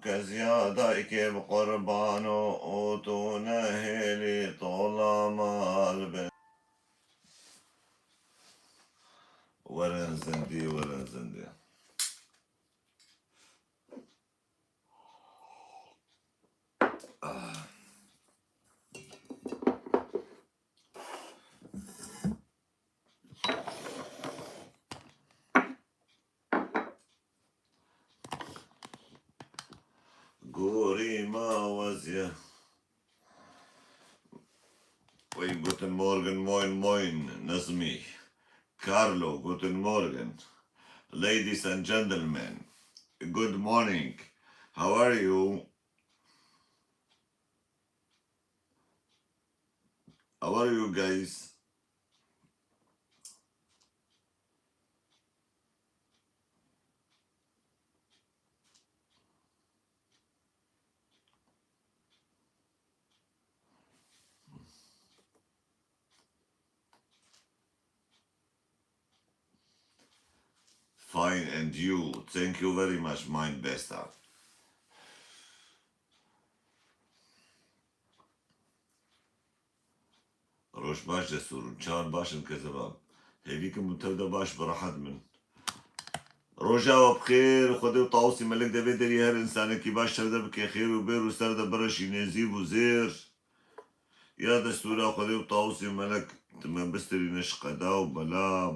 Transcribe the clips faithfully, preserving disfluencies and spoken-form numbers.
Ez ya dayikê bi qurban û, û tu nehêlî tola mal be. Werin zindî, werin zindî. Ah. Gorî ma wezye. Oy, guten Morgen, moin, moin, Nazmi. Carlo, guten Morgen. Ladies and gentlemen, good morning. How are you? How are you guys? Fine, and you? Thank you very much, mein Bester. Roj baş Cesûr, çawan baş in kezeba. Hêvî kim hûn tev de baş bi rehet bin. Roja we bi xêr, Xwedê û Tawusî Melek de vê derî her însanekî baş tev de bike xêr û bêr û ser de bireşîne zîv û zêr. Ya destûra Xwedê û Tawusî Melek, tu me bistirîne ji qeda û bela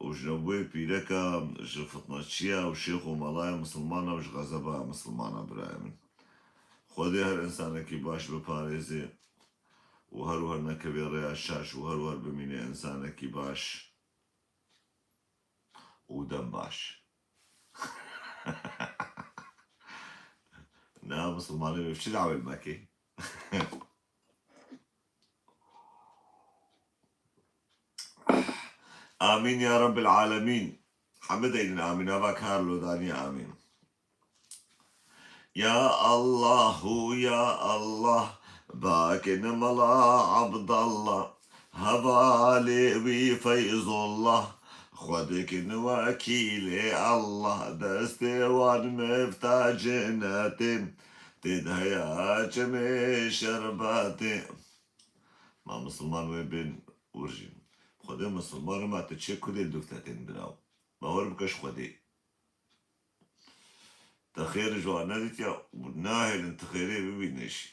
û ji nebûyê pîreka, ji fitneçiya û şêx û melaya misilmana û ji xezeba misilmana birayê min. Xwedê her însanekî baş biparêzê û her wer nekevê rêya şaş û her wer bimîne însanekî baş û dem baş. Na misilmanê wê çi dawê li me kê? Amîn ya Rebbil Alemîn. Hemî deynin amîn. Ava Carlo daniye amîn. Ya Allahu ya Allah, bakin mala Abdallah, hevalê wî Feyzullah, xwe dikin wekîlê Allah, destê wan mifta cenetê, tê de heya çimê şerbetê. Ma misilman wê bên wir jî. Xwedê misilman ma tu çê kudê li dûv te tên biraw. Bawer bike ji Xwedê. Te xêr ji wan nedîtiya û nahêlin tu xêrê bibîne jî.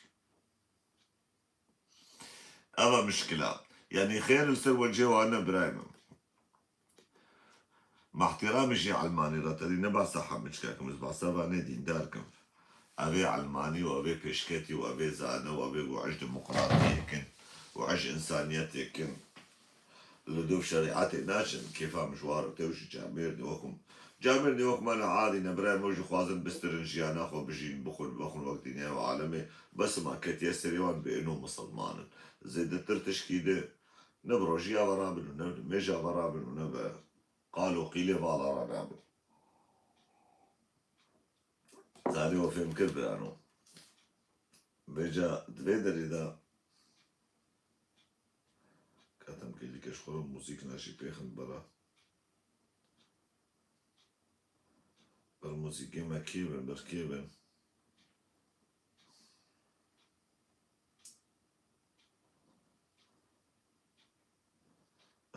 Ev e mişkila. Yanî xêr li ser wecihê wan ne birayê min. Ma ihtiramê jî Elmanî re te dî ne behsa hemiçka kim, ez behsa vanê dîndar kim. Ev ê Elmanî û ev ê pêşketî û ev ê zane û ev ê ku ij demokratiyê kin û ij însaniyetê kin. Li dûv şerîetê naçin, kêfa min ji wan re tew jî camêrdî wek min. Camêrdî wek me ne adî ne, birayê me jî xwazin bistirin, jiyana xwe bijîn, bixwin, vexwin wek dinya û alemê. Bes ma ketiye serê wan bêno misilman in. Zêdetir tişkî di ne bi rojî ava rabin û ne bi nimêj ava rabin û ne bi qal û qîlê vala re rabin. Zanî we fêm kir birano. Vêca di vê derê de Katem kêlîke ji xwe re muzîk naşî pêxin bera. Ber muzîkê me kê bin, ber kê bin?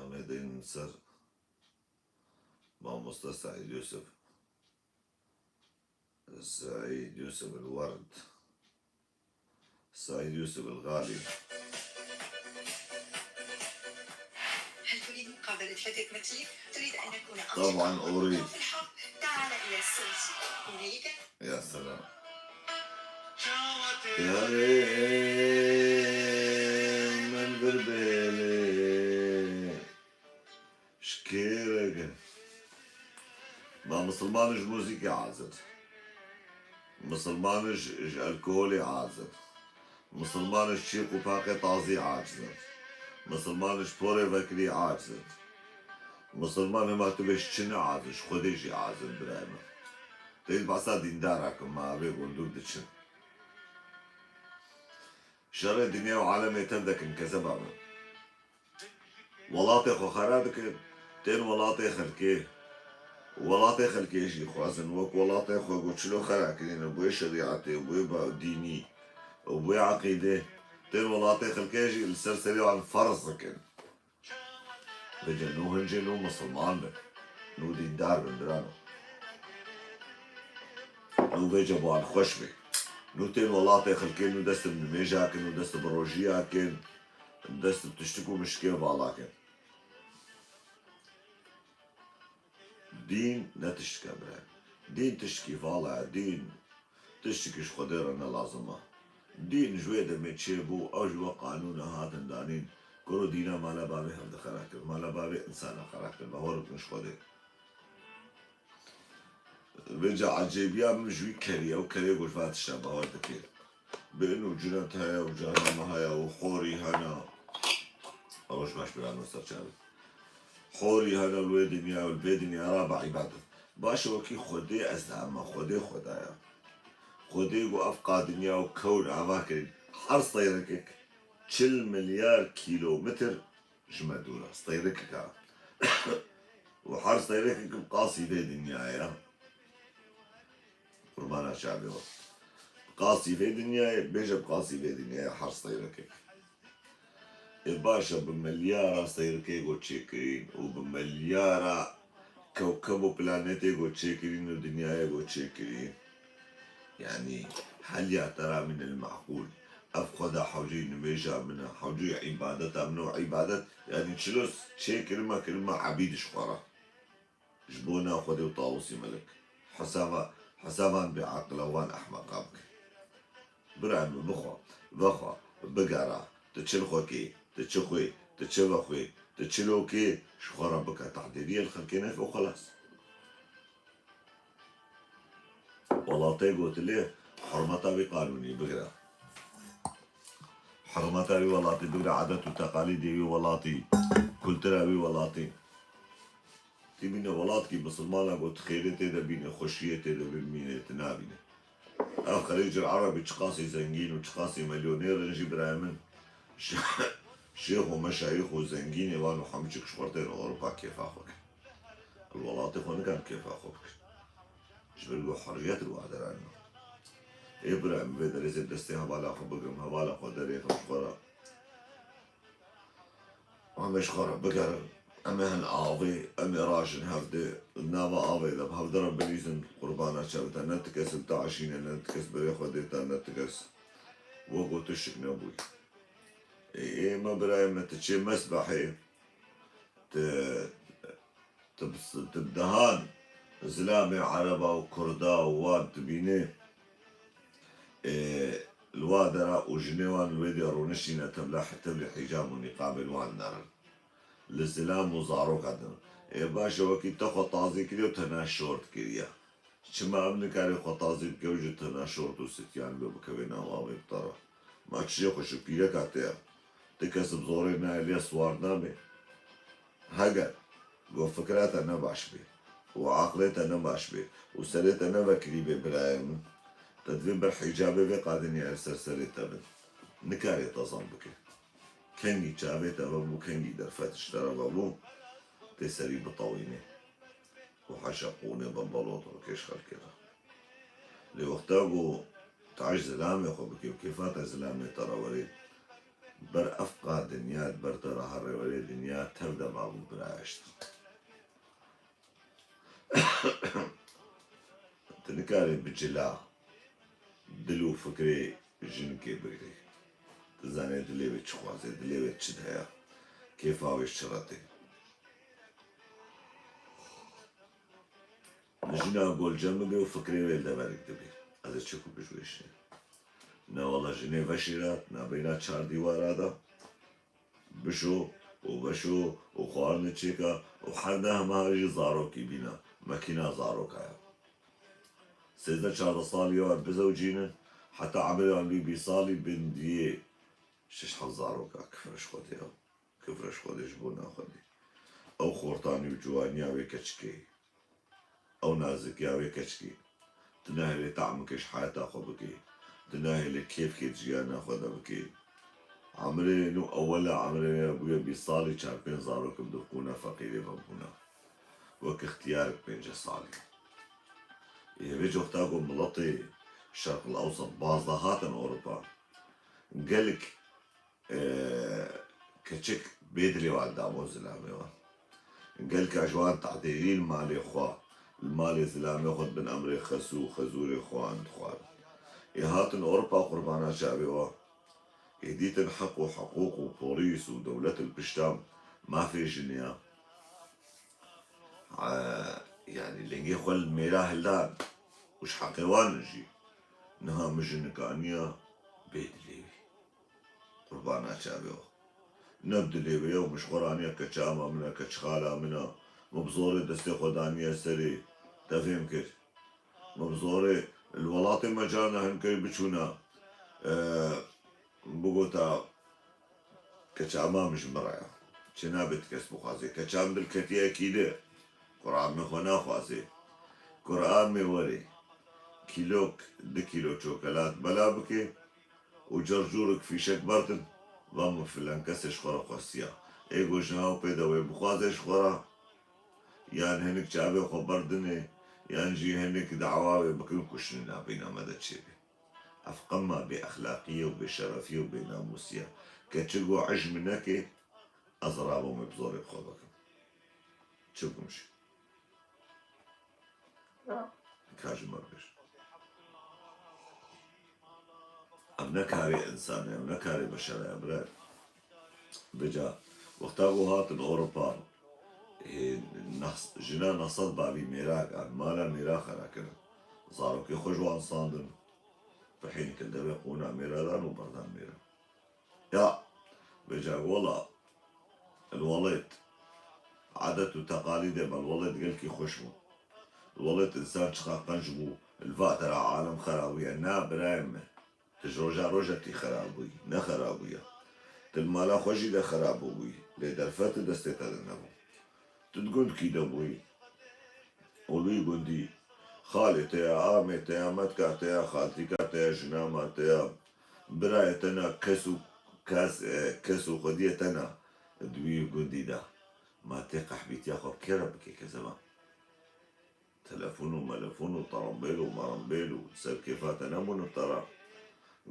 Em ê deynin ser Mamoste Seîd Yusuf. Seîd Yusuf el-Werd. Seîd Yusuf el-Gali. هل تريد مقابلة فتاة مكسيك؟ تريد أن نكون أصدقاء طبعا أريد. في الحرب؟ تعال إلى السويس. هنالك. Ya selam. Yarê min bir bêlê. Ji kê re ge? Ma misilman ji muzîkê aciz in. Misilman ji, ji alkolê aciz in. Misilman ji çîq û paqê tazî aciz in. Misilman ji porê vekirî aciz in. Misilman hema tu bê ji çi ne aciz, ji Xwedê jî aciz in birayê min. Tê behsa dîndara kim, ma evê gundûr diçin. Şerê dinya û alemê tev dekin kezeba min. Welatê xwe xera dikin, tên welatê xelkê. Welatê xelkê jî xwazin wek welatê xwe ku çilo xera kirîne, bûyê şerîetê, bûyê ba-, dînî û bûyê eqîdê, tên welatê xelkê jî li ser serê wan ferz dikin. Vêce nû hincê nû misilman bin, nû dîndar bin birano. Nû vêce bi wan xweş be. Nû tên welatê xelkê nû dest bi nimêja kin, nû dest bi rojiya kin, dest bi tiştik û mişkê vala kin. Dîn ne tiştik e bire. Dîn tiştikî vala ye. Dîn tiştikî ji Xwedê re ne lazim e. Dîn ji wê demê çêbû, ew ji we qanûna hatin danîn. Kuro dîna mala bavê hev dixera kir. Mala bavê insana xera kir. Bawer bikin ji Xwedê. Vêca ecêbiya min ji wî kerî, ew kerê ku ji van tişta bawer dike. Bin û cinet heye û cehenema heye û xorî hene. Roj baş birano ser çavê. Xorî hene li wê dinya û li vê dinya re bi îbadet. Baş e wekî Xwedê ez dihema, Xwedê Xwedaya. Xwedê got ev qa dinya û kewr ava kirin. Her seyrekek çil milyar kîlometr ji me dûr e. Seyrekek e. Û her seyrekek bi qasî vê dinyayê ye. Qurbana çavê we. Bi qasî vê dinyayê, bêje bi qasî vê dinyayê her seyrekek. Ê baş e, bi milyara seyrekê got çêkirîn û bi milyara kewkeb û planetê got çêkirîn û dinyayê got çêkirîn. Yanî hel ya tera min el meqûl. Ev Xweda hewceyî nimêja min e, hewceyî îbadeta min e û îbadet, yanî çilo çêkirime, kirime ebîd ji xwe re. Ji bo nav Xwedê û Tawusî Melik. Hesava, hesavan bêeqila wan ehmeqa bike. Bira min bixwe, vexwe, bigera, tu çi li xwe kê, tu çi xwê, tu çi vexwê, tu çi lokê, ji xwe re bike tehdêdiyê li xelkê neke û xelas. Welatê gotilê hurmeta wî qanûnî bigire. Hurmeta wî welatî bigire, edet û teqalîdê wî welatî, kultura wî welatî. Tî bîne welatkî misilmana ku tu xêrê tê de bîne, xweşiyê tê de bimîne, tu nabîne. Ev Xelîcil Erebî çiqasî zengîn û çiqasî milyonêr in jî birayê min. Şêx û meşayîx û zengînê wan û hemû çik ji xwe tên Ewropa kêfa xwe kin. Li welatê xwe nikan kêfa xwe bikin. Ji ber ku hurriyet li wa deran e. Ê bira, em vê derê zê destê hevala xwe bigim, hevala xwe derêxim ji xwe re. Em ê ji xwe re bigerin. Em ê hin avê, em ê rajin hevdê, nava avê de bi hevdê re bilîzin, qurbana çavê te, ne ti kes li te aşîne, ne ti kes berê xwe dê te, ne ti kes. Wek ku tiştik nebûyî. Ê, ê me birayê me, tu çê mesbehê, tu, tu bi, tu bi dehan zilamê Ereba û Kurda û wan dibînî, ê, li wa dera û jinê wan li wê dê rûniştîne tevla, tevlî hîcab û nîqabê li wan nerin. Li zilam û zaroka din. Ê, baş e, wekî te xwe tazî kiriye û te naşort kiriye. Çima em nikarê xwe tazî bike û ji tena şort û sityan be bikeve nav avê bi te re? Ma çi jê xweş e, pîreka te ye. Ti kes bi zorê nayê lê siwar nabe. Heger ku fikra te ne baş be û aqilê te ne baş be û serê te ne vekirî be birayê min, te divê ber hîcabê vê qadinî li ser serê te bin. Nikarê te zam bike. Kengî çavê te vebû, kengî derfet ji te re vebû, tê serî bitewînê. Û heşa qûnê bembelot rikê ji xelkê re. Lê wexta ku tu ji zilamê xwe bikê û kêfa te zilamê te re werê, ber ev qa dinya di ber te re herê werê, dinya tev de mabû birayê ji te. Tu nikarî bi cila dil û fikrê jinikê bigirî. Tu zanî dilê wê çi xwaze, dilê wê çi heye, kêfa wê ji çi re tê. Jina golcem bibe û fikrê wê li deverik dibe. Ez ê çi ku bijwêşînim. Ne wela jinê veşêrat, nabeyna çar dîwara de. Bişo û veşo û xwarinê çêka û her deh meha jî zarokî bîna, mekîna zaroka ye. Sêzdeh çardeh salî ye wan bizewcînin, heta emrê wan bî bîst salî bin diyê şeş heft zaroka, kifir ji Xwedê ye. Kifir ji Xwedê ji bo naxwedê. Ew xortanî û ciwaniya wê keçikê. Ew nazikiya wê keçikê. Tu nahêlê tahmikê ji heyata xwe bikê. Tu nahêlê kêfkê di jiyana xwe de bikê. Emrê nû ewela emrê wê bûye bîst salî, çar pênc zarok bi dixkûna feqîrê vebûna. Wek ixtiyarek pêncî salî. Ê vê coxta ku miletê Şerq el Ewsat bazda hatin Ewropa, gelek, e, keçik bê dilê wan dabûn zilamê wan. Gelka ji wan tehdêrî li malê xwe, li malê zilamê xwe di bin emrê xesû û xezûrê xwe wan dixwarin. Ê hatin Ewropa qurbana çavê wan. Ê dîtin heq û hiqûq û polîs û dewlet li pişta mafê jinê ya. E, yanî lingê xwe li mêra hildan û ji heqê wan in jî. Niha min jinik aniya bê dilê wî. Qurbana çavê we. Ne bi dilê wê ye û min ji xwe re aniya, keça ama min e, keç xala min e. Min bi zorê destê xwe daniye serê. Te fêm kir? Min bi zorê li welatê me carna hin kerî biçûna, e, bigota, keça ama min ji min re ye. Çi nabe ti kes bixwaze. Keça min dil ketiye kîlê. Quran min xwe naxwaze. Quran min were. Kîlok, du kîlo çokelat bela bike û cercûrek fîşek berdin, va min filan kesê ji xwe re xwestiya. Ê ku ji nav pê de wê bixwaze ji xwe re, yan hinek çavê xwe berdinê, yan jî hinek dawa wê bikin ku şinê nabeyna me de çêbe. Ev qema bêexlaqiyê û bêşerefiyê û bênamûsiyê ye. Keçik got, ij min neke, ez rabim wê bi zorê bi xwe bikim. Çi bikim jî? Ka ji me bêj. Ev ne karê însan e, ev ne karê beşer e, bira. Vêca wexta ku hatin Ewropa, ê, nas-, jina neh sed bavî mêra, mala mêra xera kirin. Zarokê xwe ji wan sandin. Bi hîn kildevê qûna mêra dan û berdan mêra. Ya, vêca wela, el welêt, adet û teqalîdê me, el welêt gelkî xweş bû. El welêt însan çiqa qenc bû, li va dera alem xera bûye. Na birayê me, tu ji roja roja tî xera bûyî, ne xera bûye. Tu li mala xwe jî de xera bûbûyî, lê derfet di destê te de nebû. Tu di gundkî de bûyî. Û li wî gundî xalê te ya, amê te ya, metka te ya, xaltîka te ya, jinama te ya, birayê te na, kes û kes, e, kes û xwediyê te na di wî gundî de. Ma tê qehbîtiya xwe bi kê re bike, kezeba? Telefon û melefon û terembêl û merembêl û ser kêfa te nebûn bi te re.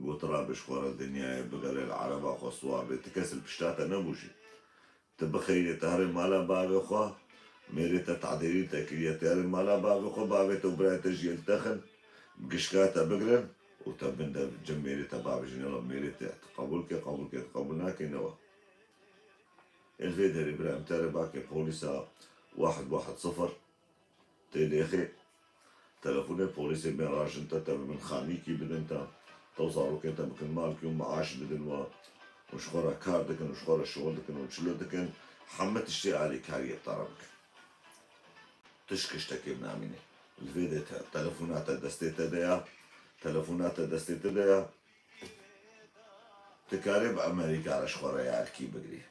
Got, rabe ji xwe re dinyayê bigere, li ereba xwe siwar be, ti kes li pişta te nebû jî. Tu bixeyirê, tu herê mala bavê xwe, mêrê te tadêrî te kiriye, tu herê mala bavê xwe, bavê te û birayê te jî li te xin, gişka te bigirin û te bin de cem mêrê te bavêjin, yala mêrê te, tu qebûl ke, qebûl ke, tu qebûl nake, newe. Ê li vê derê bira em te re bake polîsa wahid wahid sifir. Tê lêxê telefonê polîsê bên rajin te, te bi min xanîkî bidin te, te û zarokên te bikin malkî û maaş bidin we. Û ji xwe re kar dikin û ji xwe re şixul dikin û çilo dikin, heme tiştê alîkariyê bi te re bikin. Tişt kiştekê bi namîne. Li vê de te, telefona te destê te de ya, telefona te destê te de ya. Tu karê bi Amerîka re ji xwe re yarkî bigirî,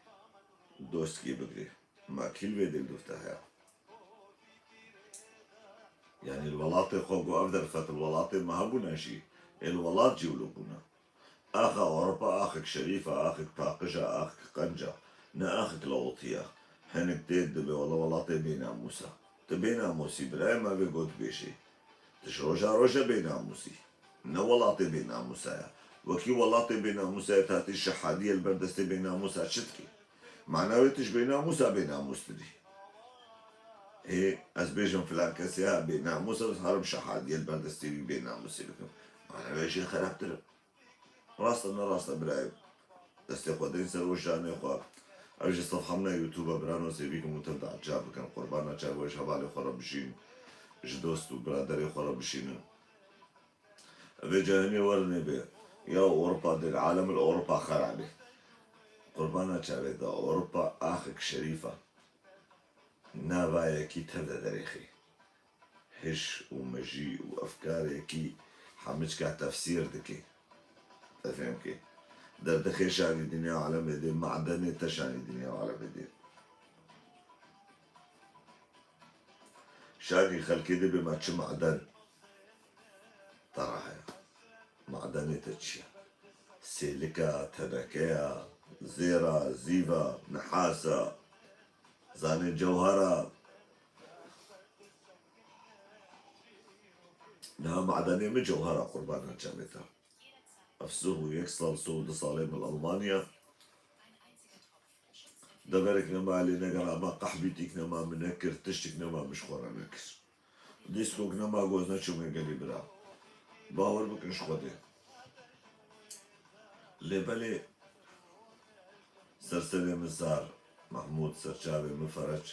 dostkî bigirî. Ma kî li vê dê li dûv te heye? Yanî li welatê xwe ku ev derfet li welatê me hebûne jî, ê li welat jî wilo bûne. Axa Ewropa axek şerîf e, axek paqij e, axek qenc e, ne axek lawitî ye. Hinek tê dibe wela welatê bênamûs e. Tu bênamûsî, birayê me vê got bêjê. Tu ji roja roje bênamûsî. Ne welatê bênamûsa ye. Wekî welatê bênamûsa ye, tatî şehadiyê li ber destê bênamûsa çi dikê? Mana wê tu ji bênamûsa bênamûstir î. Ê, ez bêjim filan kesê ya bênamûs e, ez herim şehadiyê li ber destê wî bênamûsê bikim. Mana wê jê xerabtir e. Rast e, ne rast e birayê. Destê xwe deyn ser weşanê xwe. Ev jî sefha min e YouTube e, birano sêvî kim û tev de eca bikin. Qurbana çavê we ji hevalê xwe re bişîn. Ji dost û biraderê xwe re bişînin. Vê cahinê werin ê bê. Ya Ewropa dê, alem li Ewropa xera bê. Qurbana çavê de Ewropa axek şerîf e. Navayekî tev de derêxê. Hiş û mejî û efkarekî hemiçka tefsîr dike. Te fêm ke. Derdixê şanî dinya alemê dê, madenê te şanî dinya alemê dê. Şanî xelkê dê bê ma çi maden te re heye. Madenê te çi ye? Sêlika, tebekeya, zêra, zîva, nihasa, zanê cewhera, Niha madenê min cewhera qurbana çavê te. Ev sih û yek sal, sih û du salê min li Almanya. Deverek nema lê negera, ma qehbîtîk nema min nekir, tiştik nema min ji xwe re nekir. Dîskok nema ku ez neçûme gelî bira. Bawer bikin ji Xwedê. Lê belê ser serê min sar, Mehmûd, ser çavê min fereç.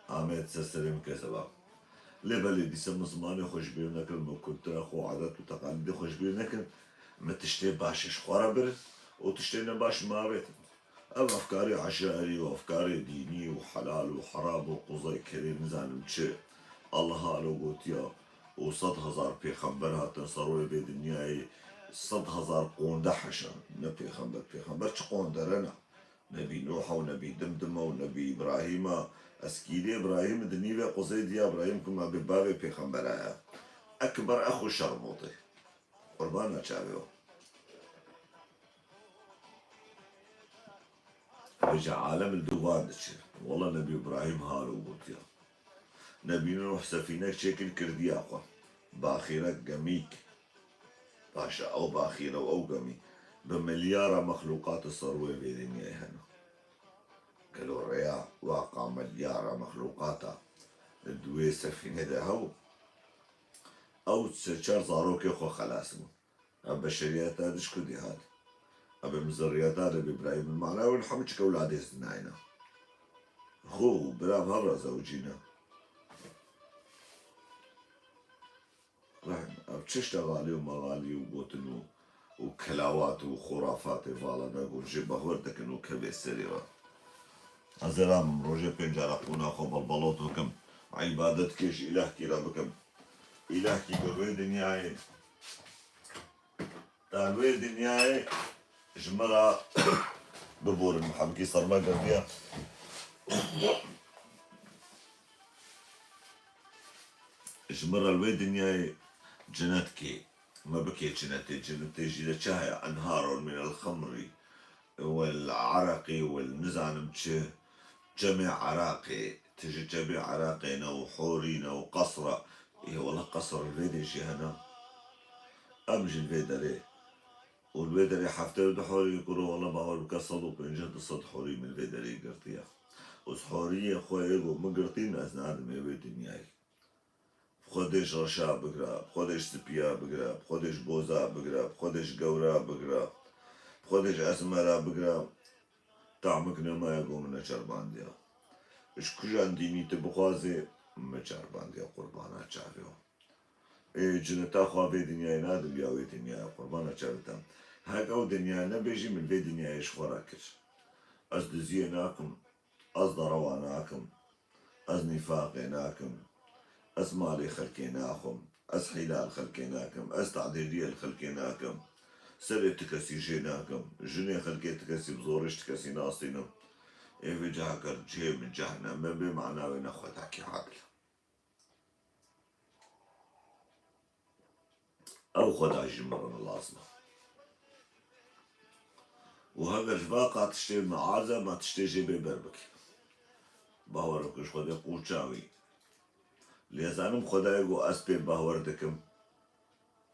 Amed, ser serê min kezeba. Lê belê dîsa min zimanê xwe ji bîr nekirin, min kultura xwe, adet û teqalîdê xwe ji bîr nekirin. Min tiştê baş ji xwe re birin û tiştê nebaş min avêtin. Ev efkarê eşarî û efkarê dînî û helal û heram û quzey kerê nizanim çi. Allah alo gotiya û sed hezar pêxember hatin ser rûyê vê dinyayê, sed hezar qonde heşan. Ne pêxember, pêxember çi qondere ne? Nebî Nûh e û Nebî Dimdim e û Nebî Îbrahîm e. Eskîrê Îbrahîm di nîvê quzê diya Îbrahîm ku me bê bavê pêxembera ye. Ekber e xwe şermotê. Qurbana çavê we. Vêca alem li dûvan diçe. Wela Nebî Îbrahîm halo gotiya. Nebî Nûh sefînek çêkir kirdiya xwe. Baxîrek gemîk. Paşa ew baxîre û ew gemî bi milyara mexlûqat li ser rûyê vê dinyayê hene. Gelo rêya waqa milyara mexlûqata di wê sefînê de hebû? Ew sê çar zarokê xwe xelas bûn. Ev beşeriyeta di ji kudê hat? Ev bi mizeriyeta de bi birayê min mana win hemû çik ewladê zinayne. Xwe û bira bi hev re zewicîne. Rehim, ev çi ştegalî û megalî û gotin û, û kelawat û xurafatê vala da ku jê bahwer dikin û kevê serê we. Ez ê ramim rojê pênc cara qûna xwe belbalot bikim, îbadetkê ji îlehkî re bikim. Îlehkî bi wê dinyayê, ta wê dinyayê ji min re biborin, hemkî ser me girtiye. Ji min re li wê dinyayê cinetkê me bikê cinetê, cinetê jî de çi heye? Enharun min el xemrî wel ereqî wel nizanim çi, çemê ereqê, tu ji çemê ereqê ne û horî ne û qesra. Ê wela qesr li vê dê jî hene. Em ji li vê derê û li wê derê hefte û du horî kuro, wela bawer bike sed û pêncî du sed horî min li vê derê girtiye. Û horiyê xwe ê ku min girtîn ez nadim ê wê dinyayê. Bi xwe dê ji reşa bigire, bi xwe dê ji sipiya bigire, bi xwe dê ji boza bigire, bi xwe dê ji gewra bigire, bi xwe dê ji esmera bigire. Tahmik nemaye ku min neçerbandiya. Ji kujan dînî tu bixwazê, min çerbandiya qurbana çavê we. Ê cineta xwe vê dinyayê nadim ya wê dinyayê qurbana çavê te. Hek ew dinyayê nebê jî min vê dinyayê ji xwe re kir. Ez diziyê nakim, ez derewa nakim, ez nîfaqê nakim, ez malê xelkê naxwim, ez hîla li xelkê nakim, ez tadêliyê li xelkê nakim, serê ti kesî jê nakim, jinê xelkê ti kesî bi zorê ji ti kesî nastînim. Ê vê cihakar cihê min cehnem e, bê mana wê ne xwedakî adil. Ew xweda ji min re lazim e. Û heger ji va qa tiştê me aciz e, ma tiştê jê bê ber bike. Bawer bike ji Xwedê qûça wî. Lê ez zanim Xwedayê ku ez pê bawer dikim,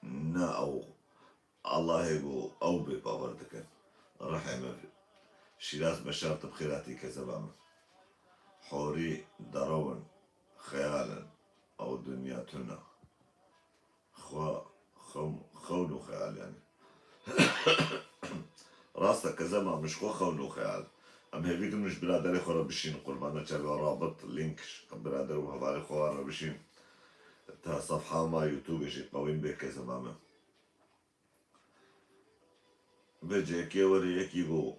ne ew Allahê ku ew bê bawer dikin. Rihê min, Şîraz Beşar, tu bi xêr hatî kezeba min. Horî derew in, xeyal in, ew dinya tune. Xwe, xew-, xewn û xeyal, yanî. Rast e, kezema min ji xwe xewn û xeyal. Em hêvî kirin ji biraderê xwe re bişîn, qurbana çavê we, rabit, link, birader û hevalê xwe wan re bişîn. Ta sefha ma YouTube jî qewîn bê, kezema min. Vê cihekê were yekî ku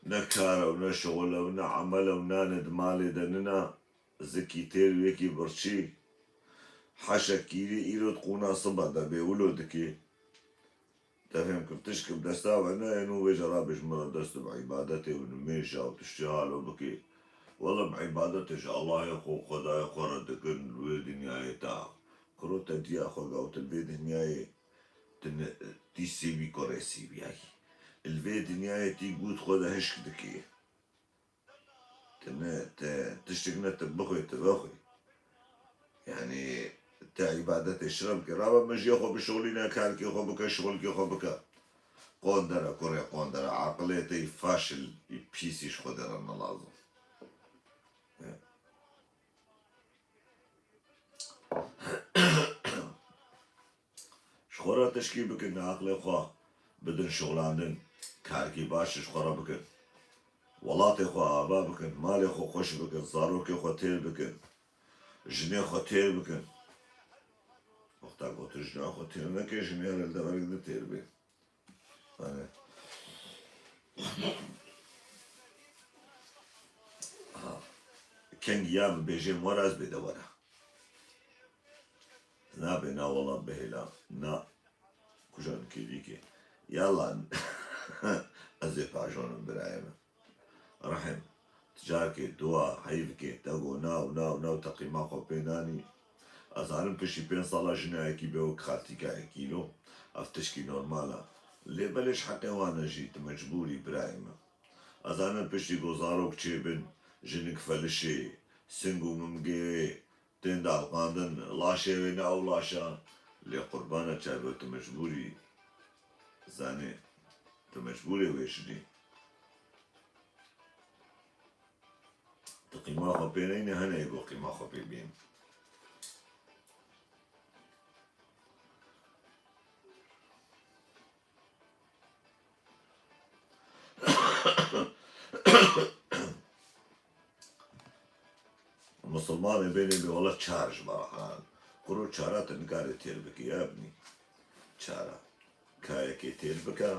ne kar e û ne şixul e û ne emel e û nanê di malê de nina, zikî têr û yekî birçî, heşek kîrî îro di qûna siba de bê wilo dikê. Te fêm kir, tişk bi desta we nayê, nû vêca rabêj min re dest bi îbadetê û nimêja û tiştê halo bikê. Wela bi îbadetê ji Allahê xwe û Xwedayê xwe re dikin li wê dinyayê ta. Kuro te diya xwe gawt li vê dinyayê. Tu ne, tî sêwî kurê sêwiyayî. Li vê dinyayê tî gût xwe de hişk dikê. Tu ne, te tiştek ne, tu bixwê, tu vexwê. Yanî te îbadetê şire bike. Rabe mejiyê xwe bişolîne, karkê xwe bike, şixulkê xwe bike. Qondere kurê qondere, aqilê te yî faşil, yî pîsî ji xwe dê re ne lazim. Ji xwe re tişkî bikin, aqilê xwe bidin şixulandin, karkî baş ji xwe re bikin. Welatê xwe ava bikin, malê xwe xweş bikin, zarokê xwe têr bikin, jinê xwe têr bikin. Wexta ku tu jina xwe têr neke, jinê her li deverek de têr bê. Hani. Ha. Keng ya min bêjê min were, ez bê de were. Nabe, na wala bihêla, na kujan kêdîkê. Yala, ez ê pajonim birayê min. Rehim, tu carkê dua, heyvkê, te got na û na û na û te qîma xwe pê nanî. Ez zanim piştî pênc sala jinayekî bê wek xaltîkayekî lo, ev tişkî normal e. Lê belê ji heqê wan e jî, tu mecbûr î birayê min. Ez zanim piştî ku zarok çêbin, jinik felişê, sing û mimgê wê, tên daliqandin, laşê wê ne ew laş e. Lê qurbana çavê tu mecbûr î, zanê, tu mecbûr î wê jinê. Tu qîma xwe pê neyne, hene ê ku qîma xwe pê bîn. Misilmanê bênê bê wela çar ji me re helan. Kuro çara tu nikarê têr bikî, ya binî. Çara. Ka yekê têr bike,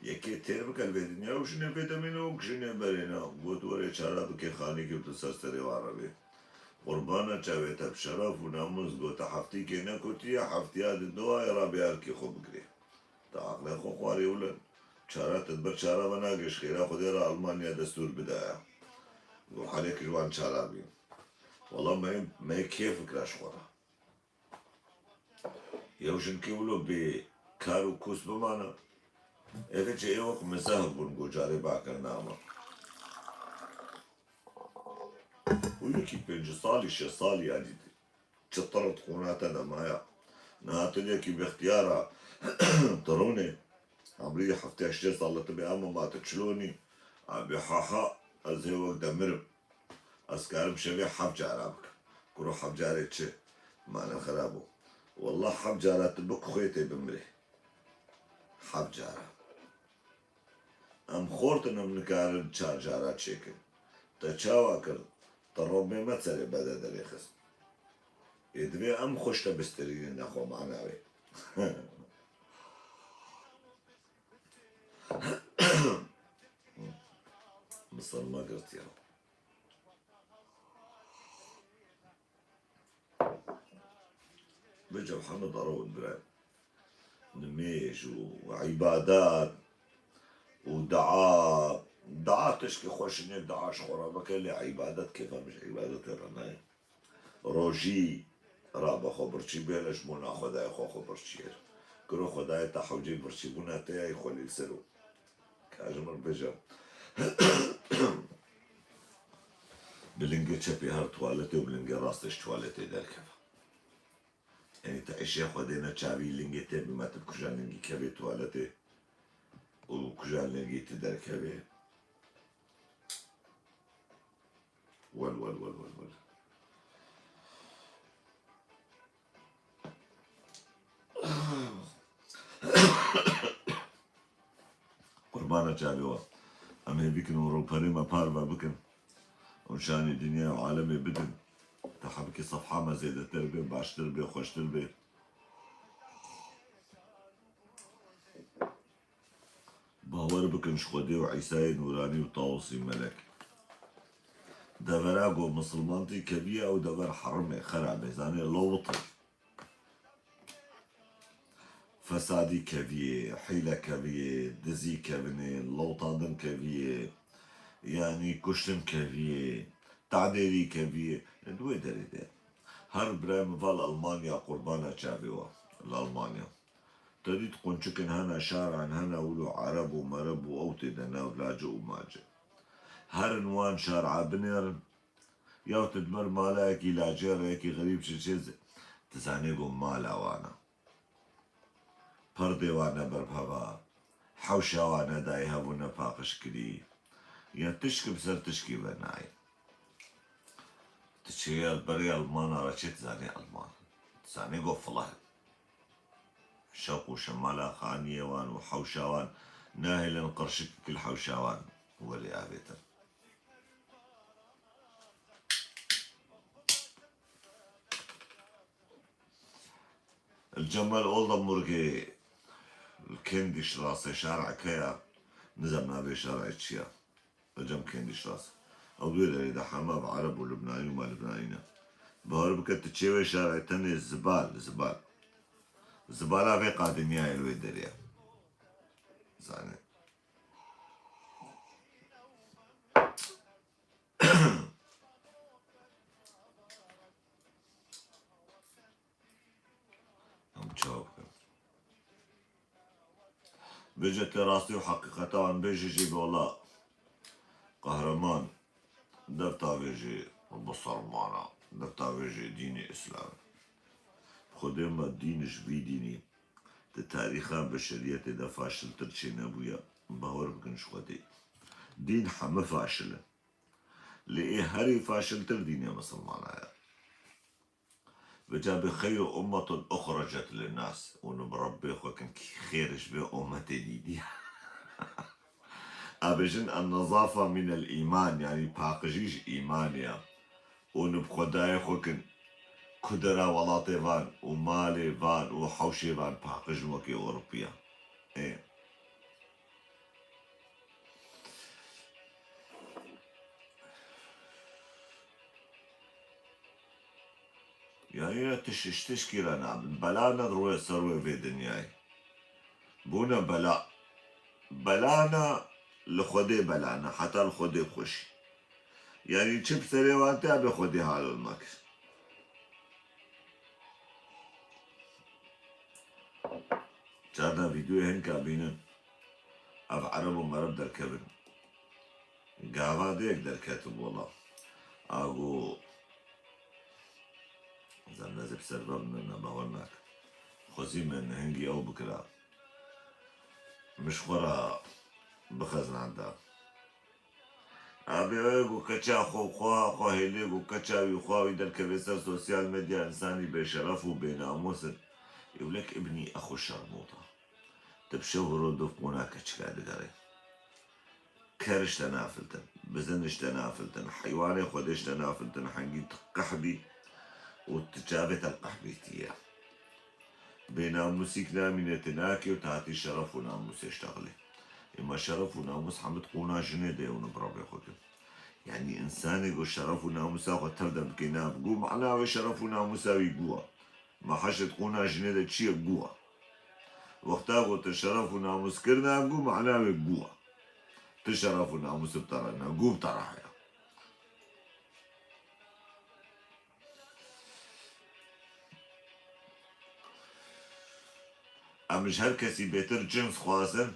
yekê têr bike li vê dinya û jinê vê demê ne wek jinê berê ne. Got were çara bikê xanîkê bi ser serê wan re bê. Qurbana çavê te bi şeref û namûs, gote heftîkê nekutiye, heftiya di dua ye rabê erkê xwe bigirê. Te aqlê xwe xwarê wile. Çara te di ber çara ve nagê, ji xêra Xwedê re Almanya destûr bidaya. Got herêk ji wan çara bî. Wela me, me kê fikra ji xwe re. Yew jinkê wilo bê kar û kûs bimane. Eve çi ê wek min zehf bûn, got carê bakir nama. Û yekî pêncî salî, şêst salî yanî çi tirit qûna te de maya. Niha tu yekî bextiyar a, tu rûnê. Emrî heftê heştê sal li tu bê, ama ma tu çilonî. Abi ha ha, ez hê wek demirim. Ez karim şevê heft cara bikim. Kuro heft carê çi? Mane xirab bû. Wallah heft cara tu bik xwê tê bimirê. Heft cara. Em xort in, em nikarin çar cara çêkin. Te çawa kir? Te robê me serê bede derêxist. Ê divê em xweş te bistirînin nexwe mana wê. Misilma girtiya. Vêca heme dara û bire. Nimêj û îbadet û dua. Dua tişkî xweş in, dua ji xwe re bike, lê îbadet kêfa min ji îbadetê re nayê. Rojî rabe xwe birçî bihêle, ji bo naxwedayê xwe xwe birçî hêle. Kuro xwedayê te hewceyê birçîbûna te ya, yê xwelî li ser û. Ka ji min bêje. Bi lingê çepê her tuwaletê û bi lingê rastê ji tuwaletê derkeve. Yanî tu eşya xwe dêne çavî lingê te bime, tu bi kuja lingî kevê tuwaletê û kuja lingî tu derkevê. Wel, wel, wel, wel, wel. Qurbana çavê we. Em hê bikin û rûperê me parve bikin. Û şanî dinya û alemê bidin. Te hebikî sefha me zêdetir bê, baştir bê, xweştir bê. Bawer bikin ji Xwedê û Îsayê nûranî û Tawusî melek. Devera ku misilmantî keviye, ew dever herimê, xerabê, zanê, lowit e. Fesadî keviye, hîle keviye, dizî kevinê, lowtandin keviye, yanî kuştin keviye, tadêrî keviye. Di wê derê de. Her birayê min va li Almanya, qurbana çavê we. Li Almanya. Te dît qunçikin hene şaran, hene wilo ereb û mereb û ew tê de nav lace û mace. Herin wan şara binêrin, Ya tu di ber mala yekî lacêrê yekî xerîb çi çê, tu zanî ku mala wan e. Perdê wan e berpeva, hewşa wan e dayê hebûne paqij kirî. Ya tişk bi ser tişkî ve nayê. Tu çêya berê Elmana re çê, tu zanî Elman. Tu zanî ku file. Şewq û şemala xaniyê wan û hewşa wan nahêlin qirşikek li hewşa wan welê avêtin. Li Cemal Oldenburgê li Kêndîşrasê şarekê ya, nizam navê şarê çi ya. Li cem Kêndîşras. Ew wê derê de heme ev Ereb û Lubnanî û ma Lubnanî ne. Bawer bike tu çê wê şarê tenê zibal, zibal. Zibala vê qadinyayê li wê derê ye. Zanî. Em çawa bikin? Bêje tê rastî û heqîqeta wan bêje jî, bi wela qehreman, devta vê jî bisermana, devta vê jî dînê Îslam. Xwedê me dîn ji vî dînî di tarîxa beşeriyetê de faşiltir çênebûye. Bawer bikin ji Xwedê. Dîn heme faşil in. Lê ê herî faşiltir dînê misilmana ye. Vêca bê xeyru ummetun uxrecet linnas. Û nu bi Rebbê xwe kin kî xêr ji vê ummetê dîtî. A bêjin en nezafa minel îman, yanî paqijî ji îmanê ye. Û nu bi Xwedayê xwe kin ku dera welatê van û malê van û hewşê van paqij in wekî Ewropiya. Ê. Yanî ne tiş, ji tişkî re nabin. Bela ne rûyê ser wê vê dinyayê. Bûne bela. Bela ne li Xwedê bela ne. Heta li Xwedê xweş. Yanî çi bi serê wan tê, bê Xwedê halil mekir. Carna vîdyoyê hinka bînin. Ev Ereb û mereb derkevin. Gava dê yek derketin wela. A got, zem nezê bi ser ve min ne bawer nakin. Xwezî min hingî ew bikira. Min ji xwe re bixezinanda. Abê ew ê ku keça xwe, xweha xwe hêlê ku keça wî xweha wî derkeve ser sosyal medya, însanî bêşeref û bênamûs in. Ewlek ibnî exwe şermûta. Ti bi şev û roj dov qûna keçika digere. Ker ji te nafiltin, bizin ji te nafiltin, heywanê Xwedê ji te nafiltin, hengî tu qeh bî û tu çavê te li qehbîtî ye. Bênamûsîk namîne, tu nakê û tu hatî şeref û namûsê ştexilê. Êma şeref û namûs hemid qûna jinê de ye û ni bi Rebbê xwe kin. Yanî însanê ku şeref û namûsa xwe tev de bikê nav gû, mana wê şeref û namûsa wî gû e. Ma heşt qûna jinê de çi ye? Gû e. Wexta ku tu şeref û namûs kir nav gû, mana wê gû e. Tu şeref û namûs bi te re ne, gû bi te re heye. Em ji her kesî bêtir cins xwazin,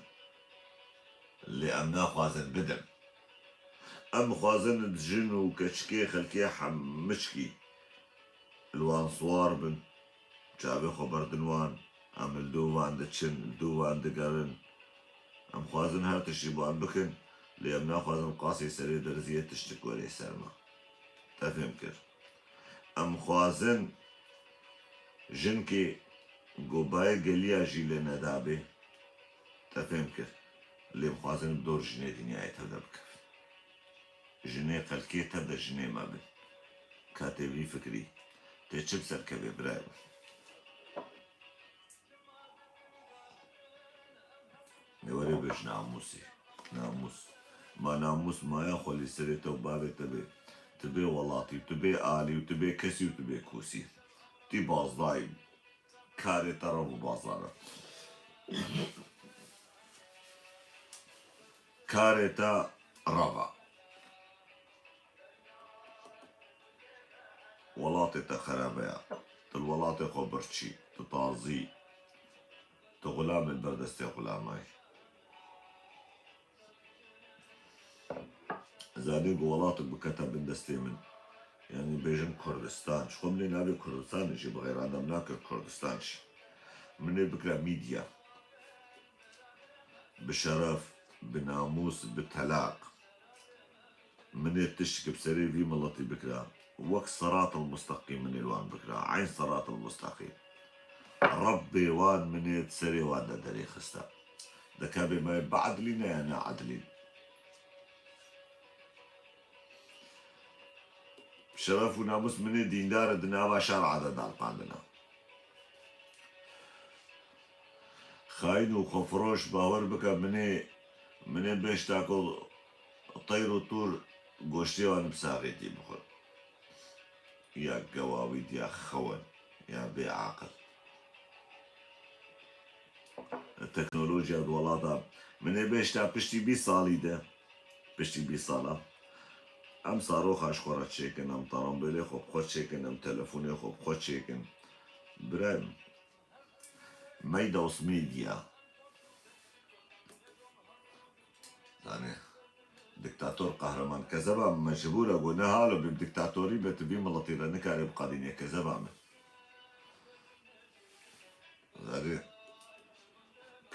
lê em naxwazin bidin. Em xwazin jin û keçikê xelkê hemiçkî li wan siwar bin, çavê xwe berdin wan, em li dû wan diçin, li dû wan digerin. Em xwazin her tiştî bi wan bikin, lê em naxwazin qasê serê derziyê tiştik were ser me. Te fêm kir? Em xwazin jinkê gobayê geliya jî lê nedabê. Te fêm kir? Lê em xwazin bi dor jinê dinyayê tev de bikevin. Jinê xelkê tev de jinê me bin. Ka tê vî fikirî, tê çi bi ser kevê birayê min? Ê were bêj namûsê. Namûs. Ma namûs maya xwe lê serê te û bavê te bê. Tu bê welatî û tu bê alî û tu bê kesî û tu bê kûsî. Tî bazdayî. Karê te rev û bazar e. Karê te rev e. Welatê te xerebe ya. Tu li welatê xwe birçî, tu tazî, tu xulamê li ber destê xulamay. Zanî ku welatek bikete bin destê min, Yanî bêjin Kurdistan. Ji xwe min ê navê Kurdistanê jî bi xêran de min nakir Kurdistan jî. Min ê bikira mîdya. Bi şeref, bi namûs, bi telaq. Min ê tiştik bi serê vî miletî bikira. Wek Siratal Musteqîm min ê li wan bikira. Eyn Siratal Musteqîm. Rebbê wan min ê di serê wan de derêxiste. De ka bê me biedilî ne ya needilî. Şeref û namûs min ê dîndar e di nava şer'a de daliqandina. Xayîn û xwefiroş bawer bike min ê, min ê bêşta ku teyr û tûr goştê wan bi saxêtî bixwin. Ya gewawît ya xewen ya bêaqil. Teknolojiya di welata min ê bêşta piştî bîst salî de, piştî bîst sala em saroxa ji xwe re çêkin, em tarombêlê xwe bi xwe çêkin, em telefonê xwe bi xwe çêkin. Birayê min, Meydaus Media. Zanî, diktator qehreman. Kezeba min, mecbûr e, got, ne halo bî diktatorî be, tu vî miletî re nikarê biqedînê, kezeba min. Zanî,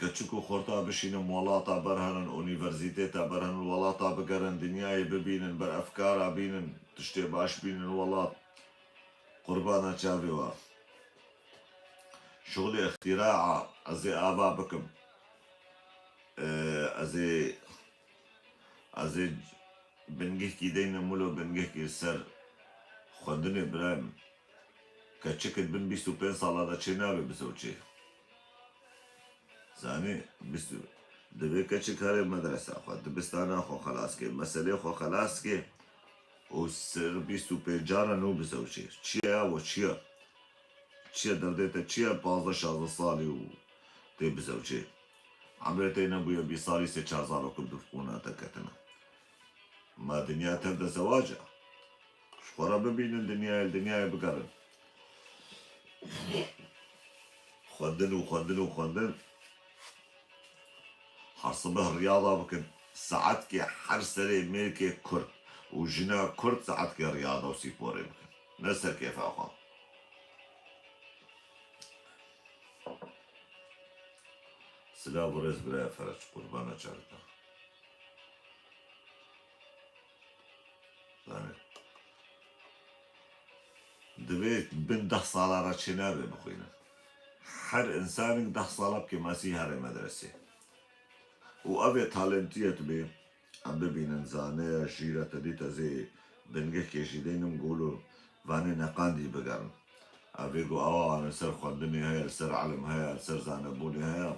keçik û xorta bişînin, welata berhenin, unîverzîtêta berhenin, welata bigerin, dinyayê bibînin, ber efkara bînin, tiştê baş bînin, welat. Qurbana çavê we. Şixulê îxtîraa ez ê ava bikim. Ee, ez ê, ez ê bingehkî deyne milo, bingehkî ser xwendinê birayê min. Keçik di bin bîst û pênc sala de çê nabe bizewçê. Zanî, bîst û, divê keçik here medresa xwe, dibistana xwe xelas ke, meselê xwe xelas ke û ser bîst û pênc cara nû bizewçê. Çi ye ya we, çi ye? Çi ye derdê te, çi ye pazdeh şazdeh salî û tê bizewçê? Emrê te nebûye bîst salî sê çar zarok bi qûna te ketine. Ma dinya tev de zewac e. Ji xwe re bibînin dinyayê, li dinyayê bigerin. Xwendin û xwendin û xwendin. Her sibeh riyada bikin. Saetkê her serê mêrkê kurd û jina kurd saetkê riyada û sîporê bikin. Ne ser kêfa xwe. Silav û rêz biraya Fereç, qurbana çavê te. Zanî. Divê bin deh sala re çênabe bixwînin. Her insanek deh sala bi kêmasî here medresê. Û ev ê talentiye tu bê, em bibînin zane, jîre te dît ez ê bingehkê jî deynim golo vanê neqandî bigerin. Ev ê ku awa wan li ser xwendinê heye, li ser ilim heye, li ser zanebûnê heye.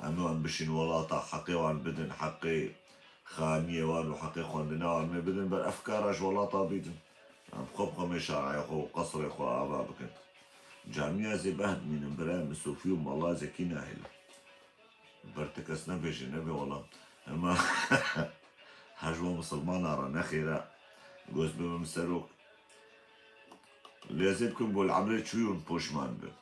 Em ê wan bişîn welata, heqê wan bidin, heqê xaniyê wan û heqê xwendina wan ê bidin, ber efkara ji welata bîtin. Em xwe bi xwe mêşaraya xwe û qesrê xwe ava bikin. Camiya zê behedmînin, birayê min sofî û mala zekî nahêlin. Ber ti kes nebêje, nebe wela. Hema her ji wan misilmana re nexêr e. Goz bibim serok. Lê ez ê bikim bo li emrê çûyûn poşman bim.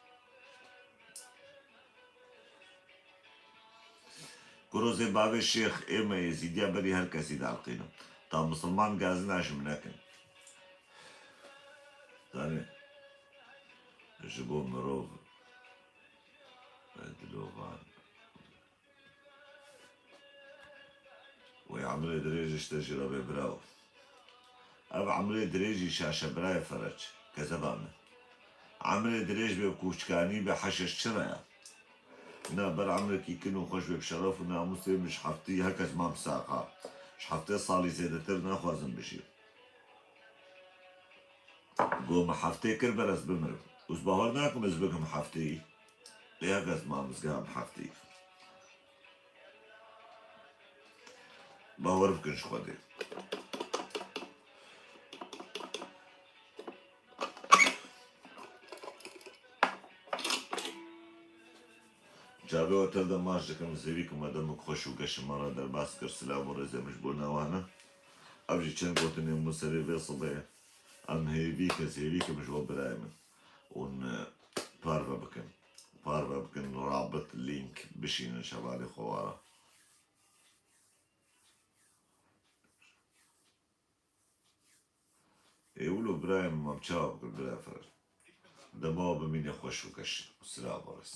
Kuro zê bavê şêx ê me Êzîdiya berî her kesî daliqînim. Ta misilman gazina ji min nekin. Zanî, ji bo mirov dilovan. Wê emrê dirêj ji te jî re bê birawo. Ev emrê dirêjî şaşe birayê Fereç, kezeba min. Emrê dirêj bê, kûçkanî bê, heşeş çi re ya? Na ber emrekî kin û xweş bê, bi şeref û namûsê min ji heftî her kes mam saxa. Ji heftê salî zêdetir naxwazim bijî. Go min heftê kir ber ez bimirim. Û ez bawer nakim ez bikim hefteyî. Lê her kes mamizgeha min hefteyî. Bawer bikin ji Xwedê. Çavê we tev de maç dikim, zêvî ku me demik xweş û geşê me re derbas kir, silav û rêzê min ji bo nawana. Ev jî çend gotinên min serê vê sibê. Em hêvî kes hêvî kim ji we birayê min. Hûn, e, parve bikin. Parve bikin, rabit, link bişînin şevalê xwe wara. Ê wilo Birayê min, mam çawa bikim bira Feral? Dema bimîne xweş û keş û sira baris.